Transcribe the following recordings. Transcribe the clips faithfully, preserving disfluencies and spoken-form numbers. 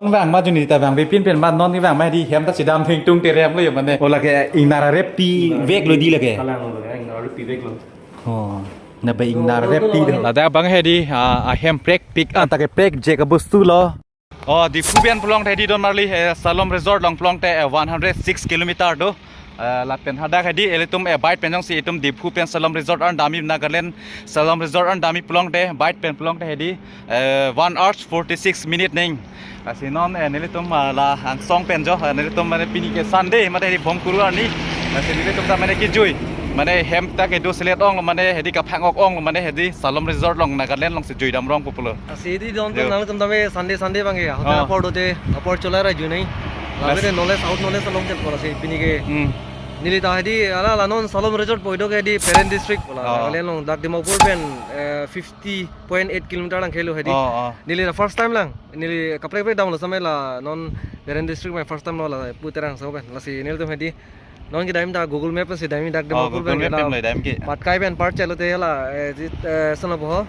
Vang ma juni ta vang bepin pen ma non ni vang ma di hem ta chedam thengtung terem lo yo mane. O lake ingnar arep pi vek lo di lake. Kalang lo lake, ingnar arep pi vek lo. Oh, na ba ingnar arep pi do. Ladak abang hedi, ah, ahem prek pik, ah, ta ke prek je ka bostu lo. Oh, Diphu pen pulote hedi don marli, eh, Salom Resort along pulote, eh, one hundred six kilometer do. Eh, lapen hadak hedi, ilitum, eh, bike pen jongsi itum Diphu pen Salom Resort an damji Nagaland, Salom Resort an damji pulote, bike pen pulote hedi, eh, one hours forty six minute ning. Lasi non, eh, nelitum, ah, la angsong pen jo, eh, nelitum mane pini ke Sunday, mane hedi bongkuru arni. Lasi nelitum ta mane kejui. Mane hem ta kedo selet ong, mane hedi kaphang ok ong, mane hedi Salom Resort along Nagaland alongsi jui dam rong pulo. Lasi di don Jo. Nangtum tame Sunday Sunday abang ya. Hotel Oh. apor dote, apor chola ra junai. Lasi Lasi knowledge out knowledge along chet kola si pini ke. Hmm. Neli ta hedi ala la non Salom Resort pu do ke di Peren District kola. Oh. Nagaland along dak Dimapur pen, eh, fifty point eight kilometer lang khelo hedi. Oh, oh. Neli la first time lang. Neli kaprek kaprek dam lo samai la non Peren District pen first time lo lapu Terang so pen. Lasi nelitum hedi. Non ke dam ta Google Map si dam dak Oh, Dimapur Google pen Map la pen lo dam ke. Patkai pen par chelo te la, eh, ji, eh, sana boho.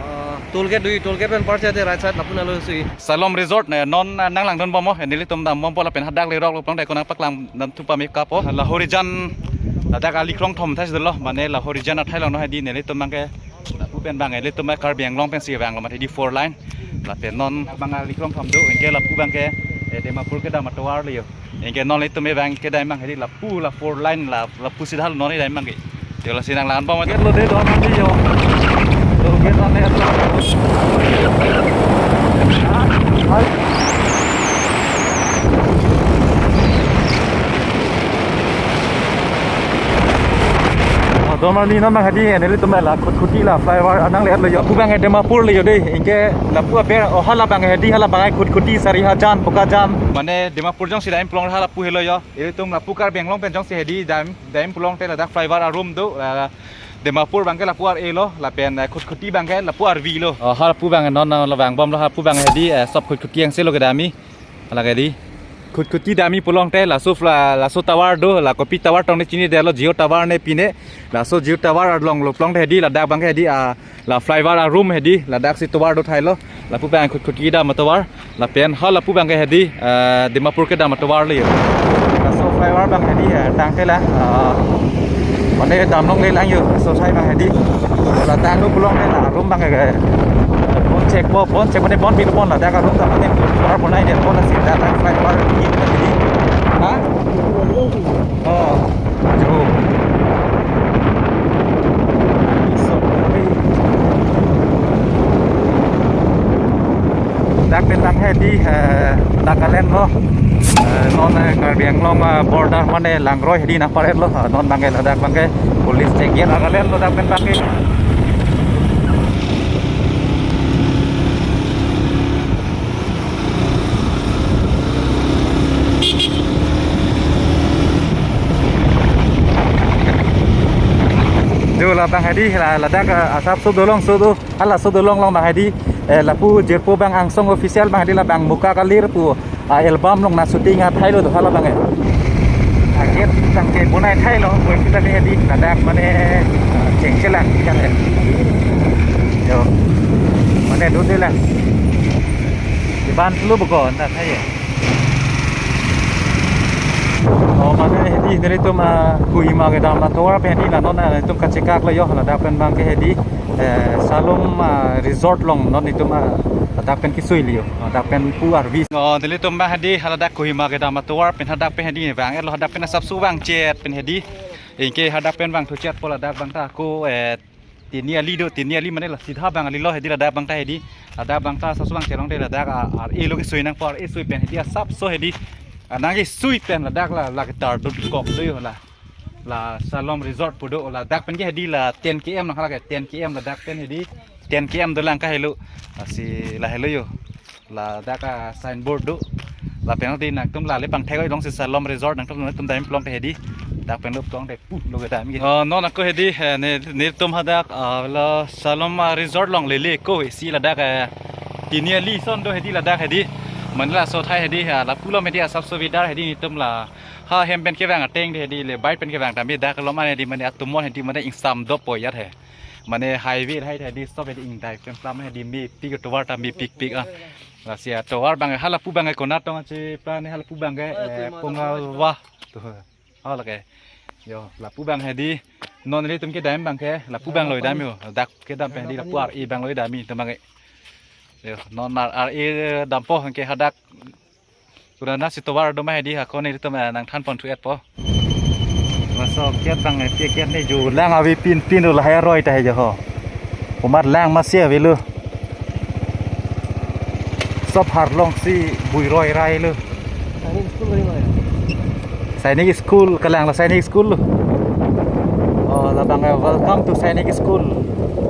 Ah, toll gate dui, toll gate pen par chelo te right side lapu nalo sui. Salom Resort ne non, eh, nang langdun bom mo, eh, nelitum dam bom po lapen hadak lerok lo pulote konat paklang dam thupa me kapo. Lahorijan ladak ali krong thom thas dolo, mane Lahorijan athai along no hedi nelitum abang ke lapu pen abang ilitum Karbi Anglong pensi vang lo mate di four lane. Lapen non abang ali krong thom do, anke lapu abang ke, eh, Dimapur kedam atovar le yo. Anke non ilitum abang kedam abang hedi lapu la four lane la, lapu sida lo non kedam abang ke. Yo lasi nang lan pa mate lo de don mate yo. Lo ke non ne. Oh, don marli non abang hedi, nelitum la Khutkhuti la flyover anang le lo yo. Lapu abang Dimapur le yo de. Anke lapu aber, oh, hala abang hedi, hala abang Khutkhuti, Sarihajan, Bokajan. Mane Dimapur jongsi dam pulote hala pu helo yo. Ilitum lapu Karbi Anglong pen jongsi hedi dam, dam pulote ladak flyover arum do, la Dimapur abang ke lapu ar-e lo, lapen, eh, Khutkhuti abang ke lapu arvi lo. Oh, hala pu abang non, non la vang bom lo, hala pu abang hedi, eh, sop Khutkhuti angse lo kedamji. Hala ke di. Khutkhuti damji pulote laso fla-, laso tovar do, la kopi tovar tong ne chinine lo, Jio tovar ne pine. Laso Jio tovar along lo pulote hedi ladak abang ke hedi, ah, la flyover arum hedi, ladak si tovar do thai lo. Lapu abang Khutkhuti kedam atovar. Lapen halapu abang ke hedi, eh, Dimapur kedam atovar le yo. Laso flyover abang hedi, eh, tangte la, eh, mane dam longle lang yo, laso asai abang hedi. La tanglo pulote la arum abang ke, eh, bon chek po, bon chek mane bon pi lo bon ladak arum ta mane tovar bonai det po lasi ladak flyover hedi. Ha? Oh, jo. Dak pen abang hedi, eh, Nagaland lo. Eh, non, eh, Karbi Anglong, eh, border mane langroi hedi nangpar-et lo. Eh, non abang ke ladak abang ke police check gate Nagaland lo dak pen abang ke. Jo la abang hedi la, ladak, eh, asapso dolong so do, halaso dolong along abang hedi, eh, lapu jirpo abang angsong official abang hedi la abang Muka Kalir pu, ah, album along na shooting athai lo do hala abang, eh. Akhir tangke bonai thai lo, buat kita ni hedi, ladak mane, ah, chengselang kan, eh. Jo. Mane do de la. Iban lu bukon ta thai, eh. Oh, mane hedi nelitum, ah, Kohima kedam atovar pen hedi la non, ah, nelitum kachekak lo yo, ladak pen abang ke hedi, eh, Salom, ah, Resort along non nelitum, ah, ladak pen kesui le yo, ladak pen pu arvi. Oh, nelitum abang hedi haladak Kohima kedam atovar pen hadak pen hedi vang-et lo, hadak pen asapso vangchet pen hedi. Anke hadak pen vangthu chet po ladak abang ta ko, eh, Tini Ali do, Tini Ali mane la sidha abang ali lo hedi ladak abang ta hedi. Ladak abang ta asapso vangchelong te ladak, ah, ar-e lo kesui nangpo ar-e sui pen hedi asapso hedi. Ah, nang kesui pen ladak la, la ketar do kok do yo la. La Salom Resort pu do ladak pen ke hedi la ten K M nang hala ke ten K M ladak pen hedi. Ten K M dolang kahelo. Lasi lahelo yo. Ladak asignboard do. Lapen hedi nangtum la le pangthek oi alongsi Salom Resort nangtum nangtum dam pulote hedi. Dak pen lo pulote pu lo kedam ke. Oh, non ako hedi, eh, ne, nelitum hadak, ah, la Salom, ah, Resort along lele ko isi ladak, eh, Tini Ali ason do hedi ladak hedi. Mane laso athai hedi, ah, lapu lo hedi asapso bidar hedi nelitum la. Ha hem pen kevang ateng de hedi le bike pen kevang ta me dak lo mane hedi mane atumon hedi mane ingsam dop po yat he. Mane highway hai hedi stop hedi ingdai pen plam hedi mepik atovar ta mepikpik ah. Lasi atovar abang, halapu abang ke konat tong achi pa ne, halapu abang ke, eh, Pungalwa. To. Oh, lake. Yo, lapu abang hedi. Non nelitum kedam abang ke, lapu abang lo damji ho. Dak kedam pen hedi lapu R A abang lo damji to abang ke. Yo, non R A dampo ke hadak. Pura na si tovar do ma hedi, ako nelitum, eh, nangthan ponthu-etpo. Laso gate abang, eh, pi gate ne jo lang ave pinpin lo, lahai aroi ta he jo ho. Komat lang masi avelo. Sob arlong si bui roi rai lo. Sainik School ri ma ya? Sainik School, kelang lo Sainik School lo. Oh, labang, eh, welcome to Sainik School.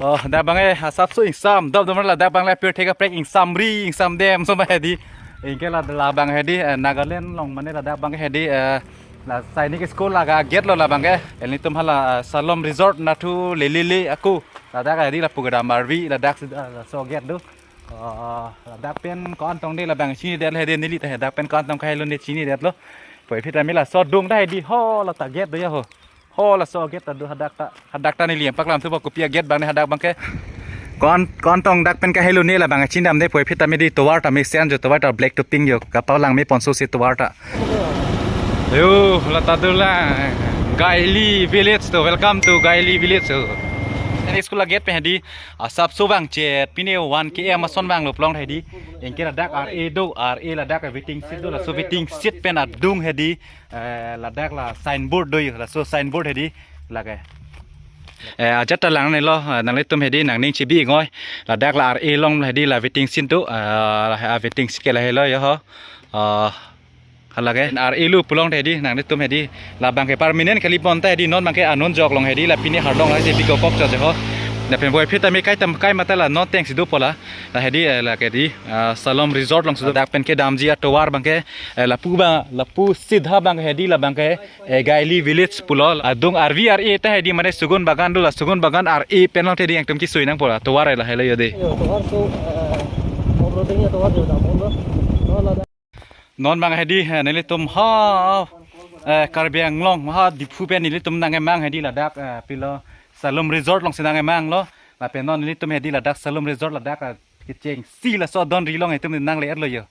Oh, dak abang, eh, asapso ingsam dop dom, ladak abang le pirthe kaprek ingsam ri, ingsam dem so ma hedi. Anke la, labang hedi, eh, Nagaland along mane ladak abang hedi, eh, la Sainik School laga gate lo labang ke. Nelitum hala, eh, Salom Resort nathu lelele ako. Ladak hedi lapu kedam arvi, ladak si, eh, laso gate do. Oh, ladak pen ko-an tong de labang chinidet hedi, neli ta hadak pen ko-an tong kahelo ne chinidetlo. Puvoiphit tame laso adung ta hedi, ho la ta gate do ya ho. Ho laso gate ta do hadak ta. Hadak ta neli paklamthupo kopi a-gate abang ne hadak abang ke. Ko-an, ko-an tong dak pen kahelo ne labang chinidam de, puvoiphit tame hedi tovar ta mesen jo, tovar ta black topping jo, kapalang me ponso si tovar ta. Yo, la ta do la Gaili Village to, welcome to Gaili Village to. Sainik School a-gate pen hedi, asapso vangchet, pine one K M ason vanglo pulote hedi. Anke ladak R A do, R A ladak waiting shed do, laso waiting shed pen adung hedi. Eh, ladak la signboard do yo, laso signboard hedi lake. Eh, ajat ta lang ne lo, eh, nanglitum hedi nangning chibi ngoi. Ladak la R A along hedi la waiting shed do, eh, la, ah, waiting shed ke lahelo yo ho. Eh, halake R A lo pulote hedi nanglitum hedi labang ke permanent kali pon ta hedi, non abang ke anon jok along hedi la pine arlong la si bikokok cho je ho. Lapen puvoiphit tame kai tam kai mata la non teng si dopo la. La hedi, eh, lake hedi, ah, Salom Resort along si do. Dak pen kedamji atovar abang ke, eh, lapu abang, lapu sidha abang hedi labang ke, eh, Gaili Village pulo. Adung arvi R A ta hedi mane Sugun Bagan do, la Sugun Bagan R A pen along hedi nangtum kesui nangpo la tovar lahelo yo de. Yo, tovar so, eh, off-roading ya tovar jo dam lo. No, la. Non abang hedi, eh, nelitum ha, eh, Karbi Anglong, ha Diphu pen nelitum nangkemang hedi ladak, eh, pilo Salom Resort along si nangkemang lo. Lapen non nelitum hedi ladak Salom Resort ladak, eh, kechengsi laso adon ri along itum nangle-etlo yo.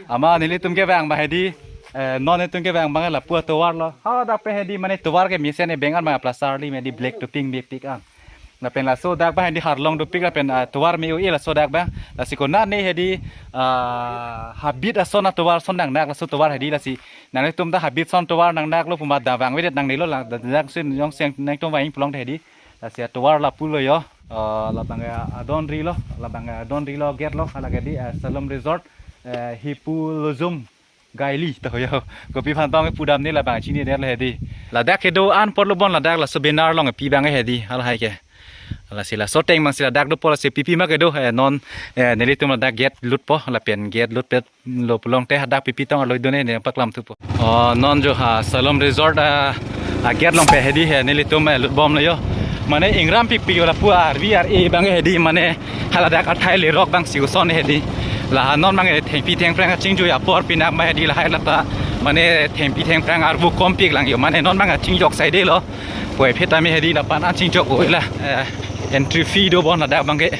Amat nelitum kevang abang hedi, eh, non itum kevang abang lapu atovar lo. Hadak pen hedi mane tovar ke mesen ebeng an abang, plaster li mane hedi black topping mepik an. Lapen laso dak abang hedi arlong dopik lapen, ah, tovar me-o-e laso dak abang. Lasi konat ne hedi, ah, habit ason atovar ason nangnak laso tovar hedi, lasi nanglitum ta habit ason tovar nangnaklo pu amat dam vangvedet nangnelo, la dak si jongsi nangtum vang pulote hedi. Lasi atovar lapu lo yo. Ah, labang, ah, adon ri lo, labang, ah, adon ri lo gate lo, halake hedi, ah, Salom Resort, eh, Hipulujum Gaili to yo. Kopi aphan tong pudam ne labang chinidet le hedi. Ladak kedo an apotlo bon ladak laso banner along pi abang hedi, halahai ke. Lasi laso ateng abang si ladak dopo, lasi pipi ma kedo, eh, non, eh, nelitum ladak gate lutpo, lapen gate lutpet lo pulote hadak pipi tong arlo do ne, ne paklamthupo. Oh, non jo ha Salom Resort, ah, a-gate along pen hedi he nelitum, eh, lutbomlo yo. Mane ingram pikpik yo lapu arvi R A abang hedi mane haladak athai lerok abang si koson hedi. La non abang thengpi thengphrang kachingjoi apor pinak ma hedi lahai lata. Mane thengpi thengphrang arvo kompik lang yo. Mane non abang kachingjok saidelo. Puvoiphit tame hedi lapu-an an chingjok-o la. Eh, entry fee do bon ladak abang ke.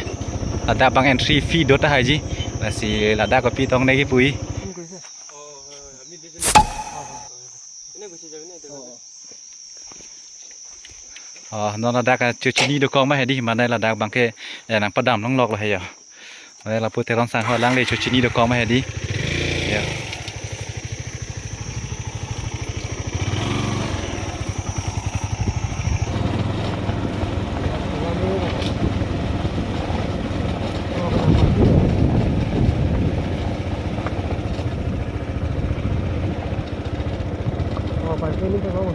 Ladak abang entry fee do tahai ji. Lasi ladak kopi tong ne kepu-i. Oh, non ladak, eh, chochini dokok ma hedi, mane ladak abang ke, eh, nangpadam longloklo he yo. Mane lapu Teron sang ho alangle chochini dokok ma hedi. Yo. Oh, parking ni kan, oh.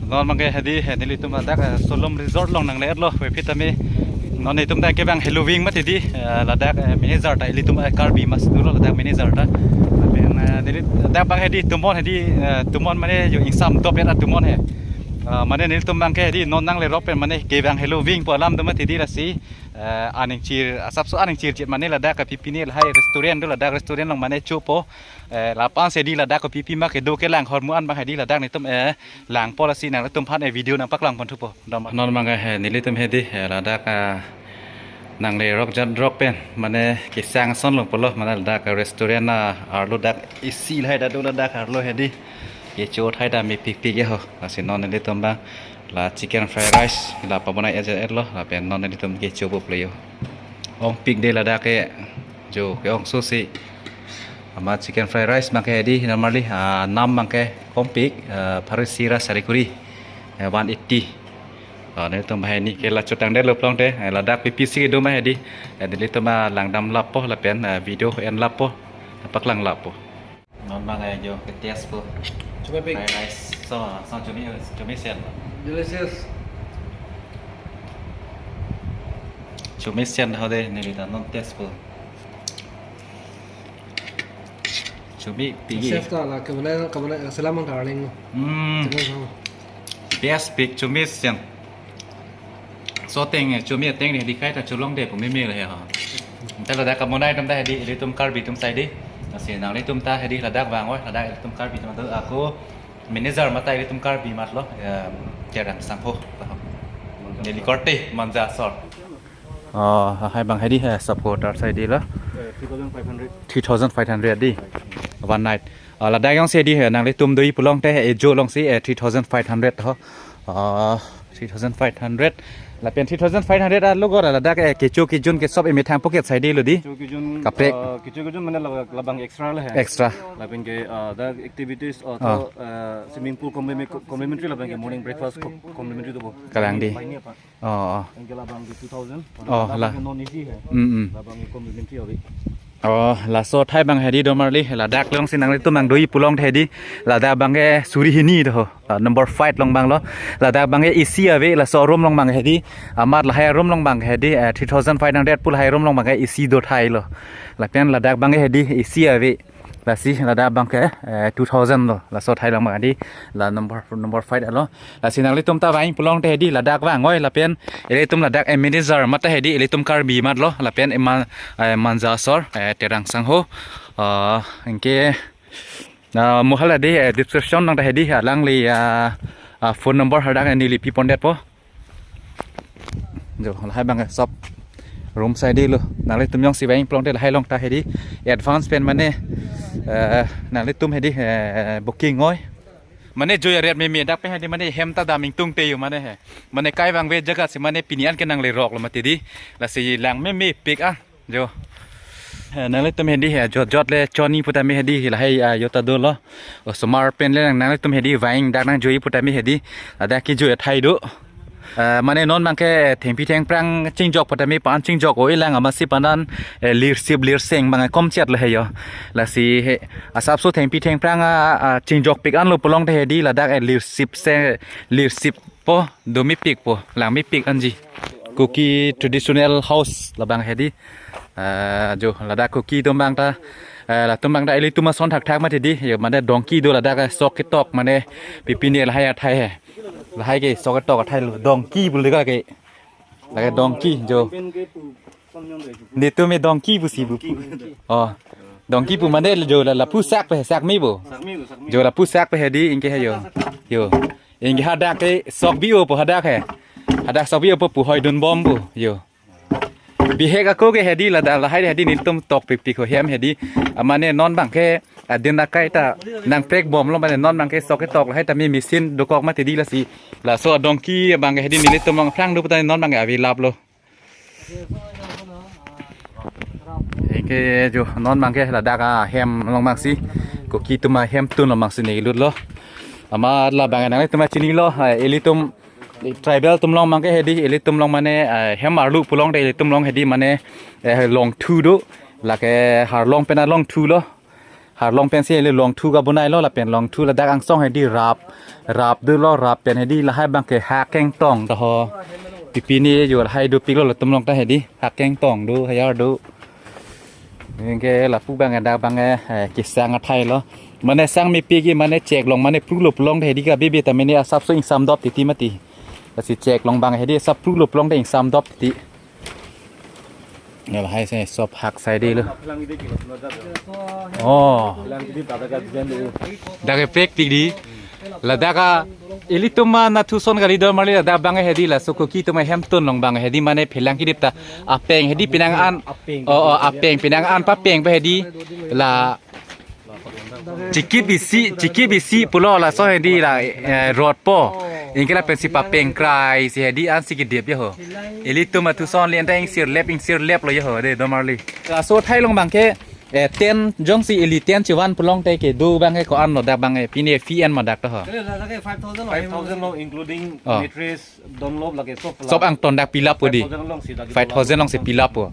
Non abang ke hedi, eh, nelitum ladak, eh, Salom Resort along nangle-etlo, puvoiphit tame. Non itum ta kevang helo ving mati di, eh, ladak, eh, manager ta ilitum, eh, Karbi mas dolo ladak manager ta. Lapen, eh, neli ladak abang hedi tumon hedi, eh, tumon mane jo ingsam dopet atumon he. Eh, mane nelitum abang ke hedi non nanglerok pen mane kevang helo vingpo alam do mati di, lasi, eh, aning chir, asapso aning chirchit mane ladak kapipi ne lahai restaurant do, ladak restaurant along mane chopo. Eh, lapu-an si hedi ladak kopipi ma kedo kelang ahormu an abang hedi ladak netum, eh, langpo, lasi nangtum aphan, eh, video nangpaklang ponthupo. Dam. Non abang, eh, nelitum hedi, eh, ladak, ah, Nangli rok jan rok pen, mane kesang ason lo pulo, mane ladak restaurant arlo dak isi lahai dak do ladak arlo hedi. Kecho thai dak mepik pik ya ho. Lasi non nelitum abang la chicken fried rice la pabonai aja et lo, lapen non nelitum kecho pulo yo. Ongpik de ladak ke jo ke ongso si. Amat chicken fried rice abang ke hedi normally, ah, nam abang ke kompik, ah, pharo isi ra sari kuri, eh, one eighty. Ah, nelitum banghini ke la chotang det lo pulote, eh, ladak pipisi kedo ma hedi. Eh, nelitum, ah, langdam lapo lapen, ah, video en lapo, paklang lapo. Non abang, eh, jo ke test po. Chomepik. Fried rice. So, so chomi, chomi sen. Delicious. Chomi sen ho de, neli ta non test po. Chomepik. Chef ta la kabonai, kabonai, selam ang darling. Hmm. Selam ang. Test pik chomi sen. So ateng, eh, chomi ateng ne dikhai ta cholong de pu meme le ha. Anta ladak kabonai atum ta hedi, ilitum Karbi atum sai di. Lasi nanglitum ta hedi ladak vang oi, ladak ilitum Karbi atum do ako manager mate ilitum Karbi amat lo, eh, Terang Sangho. Neli korte Manja asor. Oh, hai abang hedi, eh, supporter sai di lo. Eh, three thousand five hundred. Three thousand five hundred di. One night. Ah, ladak jongsi hedi, eh, nanglitum do-i pulote, eh, ejo alongsi, eh, three thousand five hundred ho. Ah, three thousand five hundred. Lapen three thousand five hundred arlo gora ladak, eh, kecho kejun ke sob emethang pocket sai di lo di. Kecho kejun, kaprek. Ah, kecho kejun mane laba-, labang extra le he. Extra. Lapen ke, ah, dak activities, ah, ah, to, ah, swimming pool complimen-, complimentary lapen ke morning breakfast co-, complimentary dopo. Kalang di. Lain apa? Oh, oh. Anke labang ke two thousand. Oh, labang la. Ke non A C he. Mm, mm. Labang ke complimentary ave. Oh, laso athai abang hedi do marli, ladak alongsi nanglitum abang do-i pulote hedi, ladak abang ke suri hini do ho. Ah, number five along abang lo. Ladak abang ke A C ave, laso room along abang hedi. Amat lahai room along abang hedi, eh, three thousand five hundred pu lahai room along abang ke A C do thai lo. Lapen ladak abang ke hedi A C ave. Lasi ladak abang ke, eh, two thousand lo. Laso athai along abang hedi, la number, number five alo. Lasi nanglitum ta vang pulote hedi ladak vang oi lapen ilitum ladak, eh, manager mate hedi ilitum Karbi amat lo lapen eman, eh, Manja asor, eh, Terang Sangho. Ah, anke, ah, mo hala de, eh, description along ta hedi alangli, ah, ah, phone number hadak neli pi pon det po. Jo, lahai abang ke sob room sai di lo. Nanglitum jongsi vang pulote lahai along ta hedi advance pen mane, eh, nanglitum hedi, eh, booking oi. Mane jo ya ret meme dak pen hedi mane hem ta dam ingtung te yo mane he. Mane kai vangve jaga si mane pini an ke nanglerok lo mati di. Lasi lang meme pik ah. Jo. Eh, nanglitum hedi he jot jot le choni putame hedi lahai, ah, jot ta dolo. Osomar pen le nang, nanglitum hedi vang dak nangjo-i putame hedi. Ladak kejo athai do. Eh, mane non abang ke thengpi thengphrang chingjok putame pan chingjok oi lang amatsi panan, eh, lirsip lirseng abang kom chet le he yo. Lasi he asapso thengpi thengphrang, ah, ah, chingjok pik an lo pulote hedi ladak, eh, lirsip se lirsip po, do mepik po, lang mepik anji. Kuki traditional house labang hedi. Ah, jo ladak Kuki atum abang ta, eh, latum abang ta ilitum ason thakthak mati di. Yo mane donkey do ladak, eh, sok ketok mane pipine lahai athai he. Lahai ke sok ketok athai lo donkey pu le ke. Lake donkey jo. Netum me donkey pusi pu. Oh. Donkey pu mane jo la, lapu sak pe sak me bo. Jo lapu sak pe hedi anke he yo. Yo. Anke hadak ke sok bi-o po hadak he. Hadak sok bi-o po pu hoi dun bom po. Yo. Bihek ako ke hedi ladak lahai hedi nelitum tok pik pik ho hem hedi. Amane non abang ke adin akai ta nangprek bom lo mane non abang ke sok ketok lahai ta me machine dokok mati di lasi. Laso donkey abang ke hedi nelitum along phrang do puta non abang ke ave lap lo. Anke jo non abang ke ladak ahem along abang si. Kuki atum ahem tun along abang si neli lut lo. Amat labang nanglitum chinilo, eh, ilitum tribal atum along abang ke hedi, ilitum along mane, eh, hem arlo pulote ilitum along hedi mane, eh, longthu do. Lake Harlong pen alongthu lo. Harlong pensi hedi longthu kabonai lo lapen longthu ladak angsong hedi rap, rap dolo rap pen hedi lahai abang ke hak kengtong ta ho. Pipine jo lahai dopik lo latum along ta hedi hak kengtong do hayar do. Anke lapu abang dak abang, eh, kesang athai lo. Mane sang mepik ke mane chek long mane phru lo pulote hedi kabibi ta mane asapso ingsam dop titi mati. Lasi chek long abang hedi asap phru lo pulote ingsam dop titi. Lahai se sob hak sai di lo. Oh. Dak ke prek pik di. Ladak a ilitum anatthu ason kali don marli, ladak abang hedi laso Kuki atum ahem atum along abang hedi mane phelang kedip ta apeng hedi penang an. Apeng. Oh, oh, apeng penang an papeng pa hedi la chikip isi, chikip isi pulo laso hedi la, eh, rot po. Anke lapensi papeng krai si hedi ansi kedip ya ho. Ilitum anatthu ason le anta ingsir lep ingsir lep lo ya ho de don marli. Laso athai along abang ke, eh, tent jongsi ili tent chevan pulote kedo abang ke ko-an lo dak abang ke pine fee an ma dak to ho. Kali ladak ke five thousand lo. Five thousand lo, including Oh. mattress, dunlop lake sob. Sob angton dak pilap po di. Five thousand alongsi dak. Five thousand alongsi pilap po.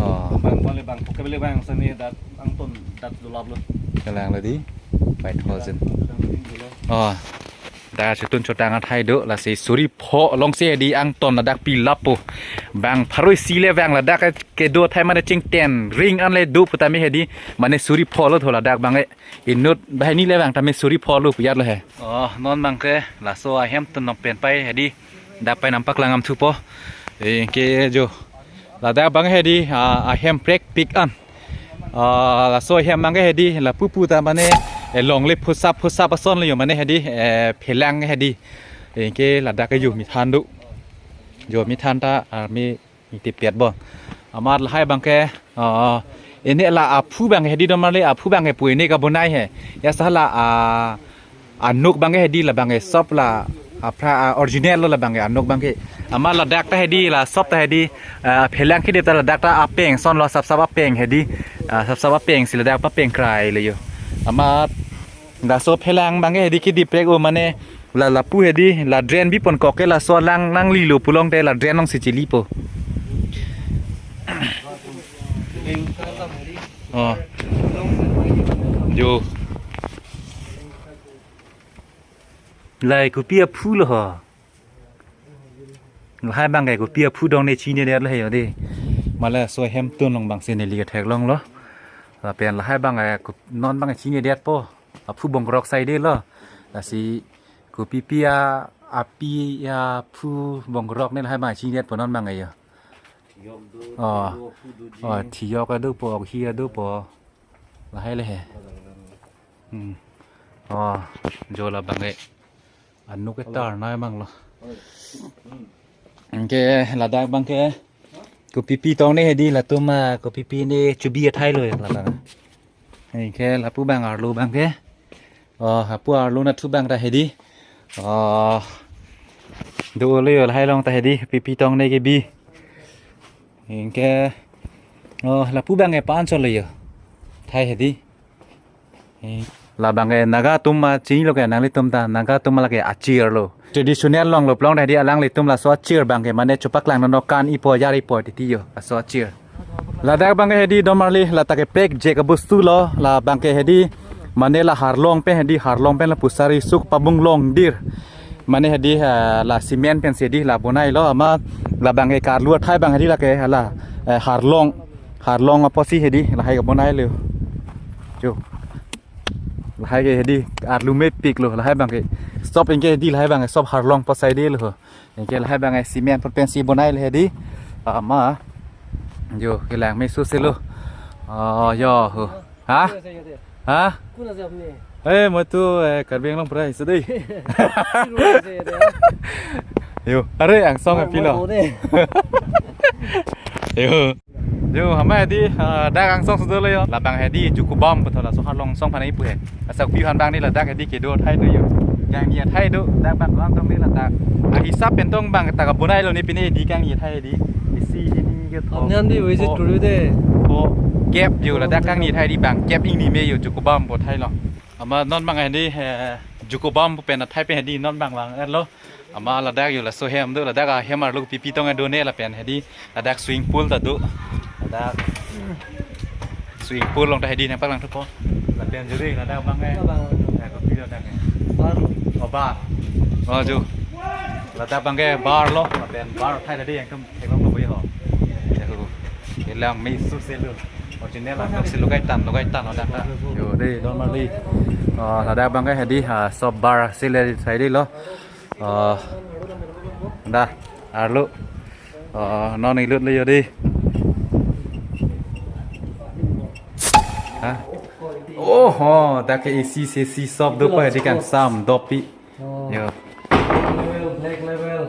Oh. Abang bang le abang, poke beli abang sini dak angton dak dulap lo. Kalang lo di. Five thousand. Oh. Dak chotun chotang athai do lasi suri pho alongsi hedi angton ladak pilap po. Bang pharo isi le abang ladak kedo athai mane chingten ring an le do putame hedi mane suri pho lo tho ladak abang e. Inut banghini le abang tame suri pho lo puyat lo he. Oh, non abang ke laso ahem atum along pen pai hedi dak pai nangpaklang amthu po. Anke jo. Ladak abang hedi, ah, ahem prekpik an. Ah, laso ahem abang hedi lapu pu ta mane, eh, longle phusap phusap ason lo yo mane hedi, eh, phelang hedi. Anke ladak ke yo mithan do. Jo mithan ta army niti piat bo. Amat lahai abang ke, ah, ini la aphu abang hedi don marli aphu abang ke pu ini kabonai he. Ya sala, ah, anuk abang ke hedi la abang ke sob la apra, ah, original lo la abang ke anuk abang ke. Amat ladak ta hedi la sob ta hedi, ah, phelang kedip ta ladak ta apeng ason lo sap sap apeng hedi. Ah, sap sap apeng si ladak papeng krai le yo. Amat laso phelang abang ke hedi kedip prek o mane la lapu hedi la drain bi pon kok ke laso lang nangli lo pulote la drain alongsi chili po. Oh. Jo. Lahai kopi aphu lo ho. Lahai abang ke kopi aphu dong ne chini dia lahai yo de. Mala laso ahem atum along abang si neli ketheklong lo. Lapen lahai abang ke kup-, non abang chini dia po. Aphu bongrok sai de lo. Lasi kopi pi a api aphu bongrok ne lahai abang chini dia po non abang ke yo. Oh. Oh, thiyok ado po, hi ado po. Lahai le he. Hmm. Oh, jo la abang ke. Anuk ke tar nai mang lo. Anke ladak abang ke. Kopi pi tong ne hedi latum, ah, kopi pi ne chubi athai lo ladak. Anke lapu abang arlo abang ke. Oh, lapu arlo anatthu abang ta hedi. Oh. Do lo yo lahai along ta hedi kopi pi tong ne kebi. Anke. Oh, lapu abang ke pan chot lo yo. Athai hedi. Eh, la abang ke Naga atum ma chini lo ke nanglitum ta Naga atum lake achir lo. Traditional along lo pulote hedi alanglitum laso achir abang ke mane chepaklang non kan ipo yar ipo titi yo laso achir. Ladak abang ke hedi don marli ladak ke prekjek abostu lo la abang ke hedi mane la harlong pen hedi harlong pen lapu sari suk pabung longdir. Mane hedi, eh, la cement pensi hedi la bonai lo amat la abang ke karlu athai abang hedi lake la, eh, harlong. Harlong apotsi hedi lahai kebonai lo. Jo. Lahai ke hedi arlu mepik lo lahai abang ke. Sob anke hedi lahai abang ke sob harlong apot sai de lo. Anke lahai abang ke cement apot pensi bonai lo hedi. Amat. Jo, kelang meso se lo. Oh, yo. Ho. Ha? Ha? কোন আছে আপুনি? Eh, moitu, eh, Karbi Anglong pura isu dei. কোন আছে ইয়াতে? Yo, are angsong api lo. Yo. Yo, hama hedi, ah, dak angsong sudah lo yo. La abang hedi Jukubam betul laso harlong song panai pu he. Asak pi han abang ne ladak hedi kedo athai do yo. Kangni athai do, dak abang ko-an tong ne ladak. Ah, hisap pen tong abang ta kabonai lo ne pine hedi kangni athai hedi. Isi hini ke tho. Apni han bhi visit koribo de. Tho. Kep yo ladak kangni athai hedi abang. Kep ingni me yo Jukubam pu athai lo. Amat non abang hedi, eh, Jukubam pu pen athai pen hedi non abang vang-et lo. Amat ladak yo laso hem do ladak ahem arlo kopi pi tong do ne lapen hedi ladak swimming pool ta do. Ladak swimming pool along ta hedi nangpaklang thupo. Lapen juri ladak abang eh. Abang. Ya, kopi ladak eh. Bar. Oh, bar. Oh, jo. Ladak abang ke bar lo, lapen bar athai tadi yang kem theklong lo ho. Ya, ho. Kelang meso se lo. Original ladak si logai tan, logai tan ladak ta. Yo, dei, don marli. Oh, ladak abang ke hedi, ha, sob bar si le sai dei lo. Oh. Dah, arlo. Oh, non ilut le yo dei. Ha? Oh, ho, dak ke A C, A C shop do pa di kangsam dopi. Oh. Yo. Black label, black label.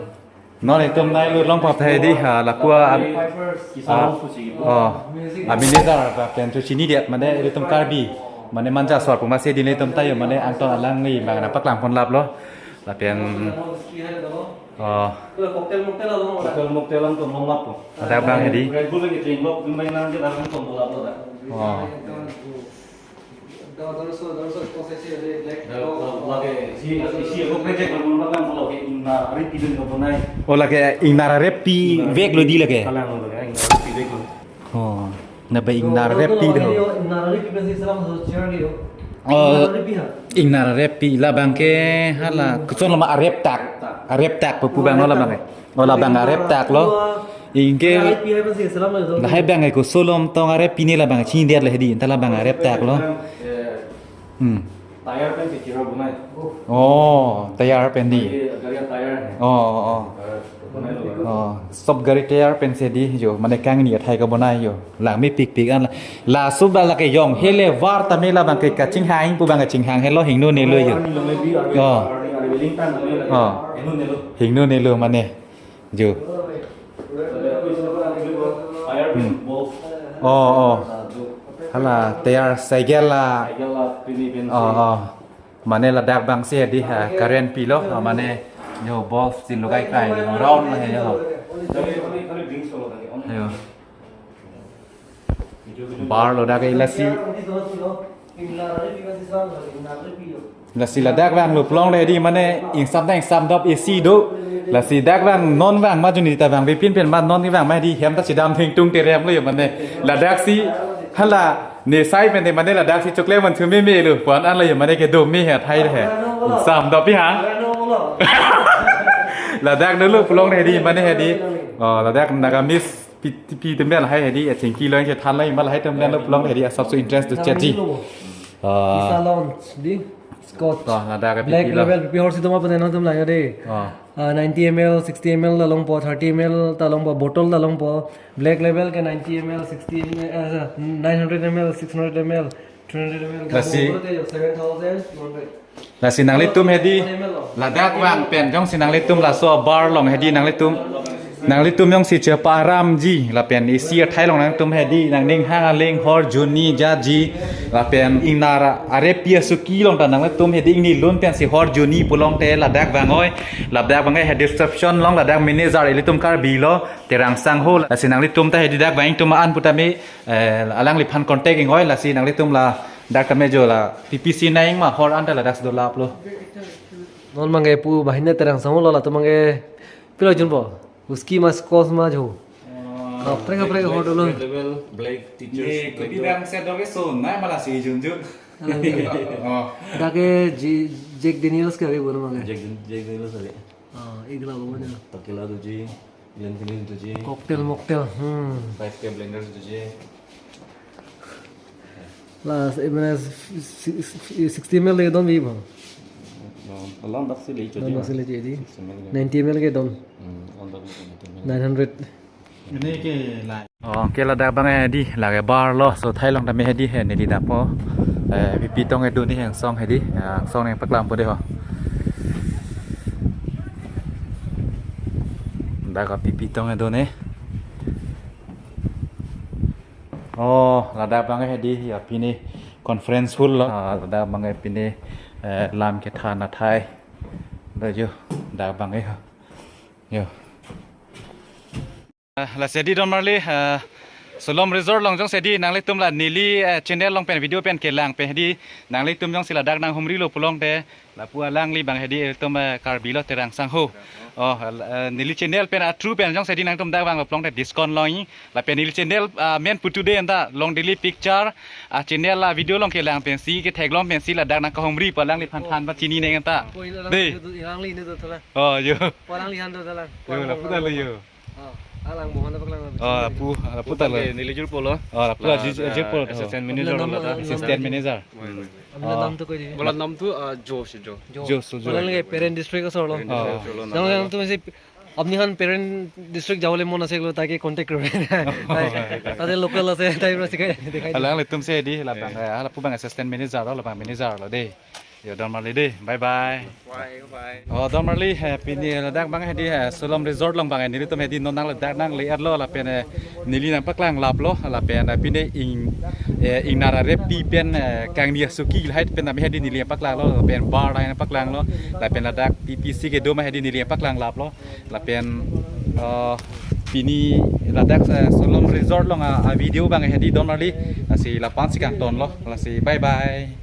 Non itum nai lu long pa thai di ha, lapu a, Pipers. A, oh. Music. A manager pa pen tu chini diat mane itum Karbi. Mane manja sor pu masi di le itum tayo mane angton alangli bang na paklang pon lap lo. Lapen, oh. Cocktail mocktail along. Cocktail mocktail along to mong lap po. Ada bang hedi. Red Bull lagi drink lo, main nang kita akan pon lap lo dah. Oh. Lake si, si, si, ako project lo, mula kan lo ke ingnar repi dun ko bonai. Oh, lake ingnar repi vek lo di lake. Kalang lo ke ingnar repi vek lo. Oh, na ba ingnar repi do. Ingnar repi pensi selam so chair ke yo. Oh, ingnar repi ha? Ingnar repi labang ke hala kuson lama arep tak. Arep tak pu bang lo labang ke. Oh, labang arep tak lo. Ingke. Ingnar repi hai pensi selam so. Lahai bang ke kusolom tong arep pine labang chini dia le di. Anta labang arep tak lo. Hmm. Tyre pen si kira bonai. Oh, tyre pen di. Gari, gari tyre. Oh, oh, oh. Tyre bonai lo. Oh, sob gari tyre pen si di yo. Mane kangni athai ko bonai yo. Lang mepik pik an la. Laso ba lake jong hele var tame labang ke kachinghang pu bang kachinghang helo hingno ne lo yo. Oh. Oh. Hingno ne lo mane. Jo. Hmm. Oh, oh. Hala, tyre cycle la. Oh, oh. Mane ladak bang si di ha, current pilo, ha, mane yo bulb si lugai kai, round la he yo. Yo. Bar lo dak ke lasi. Lasi ladak bang lo pulote di mane ingsam ta ingsam dop A C do. Lasi dak bang non bang ma juni ta bang bipin pen ma non bang ma di hem ta chidam thing tung terem lo yo mane. Ladak si hala ne sai pen de mane ladak si chokle man chume me lo puan an lo yo mane kedo me he thai he. Ingsam dop pi ha. Ladak no lo pulote di mane he di. Oh, ladak Nagamese Pi, pi, pi, tem lahai hedi, ya, chingki lo, ya, than lo, ima lahai tem lo, pulote hedi, asap su interest do chet ji. Ah. Isa launch di Scotch. Ah, ladak ke Black pipi lo. Label, pipi horsi toma pen nangtum lang de. Ah. Ah, ninety M L, sixty M L ta longpo, thirty M L ta longpo, bottle ta longpo. Black Label ke ninety M L, sixty M L, eh, nine hundred M L, six hundred M L, three hundred M L. Lasi. Bottle ke seven thousand two hundred. Lasi nanglitum hedi ladak vang pen jongsi nanglitum laso bar along hedi nanglitum, nanglitum jongsi cheparamji lapen isi athai along nangtum hedi nangning hang aling hor juni jaji lapen ingnar arepi asuki along ta nanglitum hedi ingni lun pensi hor juni pulote ladak vang oi, ladak vang he description along ladak manager ilitum Karbi lo Terang Sangho. Lasi nanglitum ta hedi dak vang tum an putame, eh, alangliphan contact ing oi, lasi nanglitum ladak tame jo la P P C nang ma hor anta ladak si dolap lo. Non mangge pu bahine Terang Sangho lo latum mangge pilo junpo. Whisky ma Scotch ma jo. Kaprek kaprek hor dolo. Black Teacher. Ye, kopi bang se doge so, nai mala si junjun. Oh. Dak ke J-, Jack Daniels ke ave bono mangge. Jack, Jack Daniels ave. Ah, igla bono. Tequila doji. Glenfiddich doji. Cocktail mocktail. Hmm. Five K blenders doji. Last, eh, mane, si-, si-, sixty M L le don vi bang. No, along dak si le. Don dak si le jadi. Sixty M L le. Ninety M L ke don. Hmm, along dak si le. Nine hundred. Ini ke lai. Oh, ke ladak bang hedi, lake bar lo, so thai along tame hedi he, neli dapo. Eh, pipi tong edu ni heng song hedi, eh, song ni paklam po de ho. Dak ke pipi tong edu ne. Oh, ladak bang hedi, ya pine conference hall lo. Ah, ladak bang pine, eh, lam kethan athai. Dak jo, dak bang yo. Yo. Ah, lasi hedi don marli, ah, Sulom Resort along jongsi hedi nanglitum la neli, eh, channel along pen video pen kelang pen hedi nanglitum jongsi ladak nanghumri lo pulote lapu alangli bang hedi itum, eh, Karbi lo Terang Sangho. Oh, eh, neli channel pen a through pen jongsi hedi nangtum dak vang lo pulote discount longji. Lapen neli channel, ah, main putu de anta Long Delhi Picture, ah, channel la video along kelang pensi ketheklong pensi ladak nangkahumri pu alangliphan than pachini neng anta. Oh, ilang, de. Ilang li ni tu thala. Oh, yo. Pu alangliphan tu thala. Yo, lapu ta lo yo. Oh, alang bohan apa kelang? Oh, lapu, lapu ta lo. Neli jur polo. Oh, lapu la jur, jur polo. Assistant manager lo ta. Assistant manager. Hmm. Apni nam to koi di. Bola nam to, ah, Jo si Jo. Jo. Jo, so Jo. Bola lagi Peren district asor lo. Peren district asor lo. Jang jang tu masi আপনি এখন parent district যাবলৈ মন আছে বোলে, তাকে কণ্টেক্ট কৰিব। তাতে লোকেল আছে, তাই পৰা শিকাই দেখাই দিব। Alanglitum si hedi, labang, Iya. eh, lapu abang assistant manager lo, labang manager lo dei. Yo, don marli dei, bye bye. Bye, bye. Oh, don marli, eh, pini ladak abang hedi, eh, Sulom Resort along abang, eh, nelitum hedi non nangledak nangle-etlo, lapen, eh, neli nangpaklanglaplo, lapen, eh, pini ing, eh, ingnar arep pi pen, eh, kangni asoki lahai pen nami hedi neli nangpaklanglo, lapen bar nangpaklanglo, lapen ladak P P C kedo ma hedi neli nangpaklanglaplo, lapen, eh, pini ladak, eh, Sulom Resort along a, a video abang hedi don marli, lasi la-an si kangtonlo, lasi bye bye.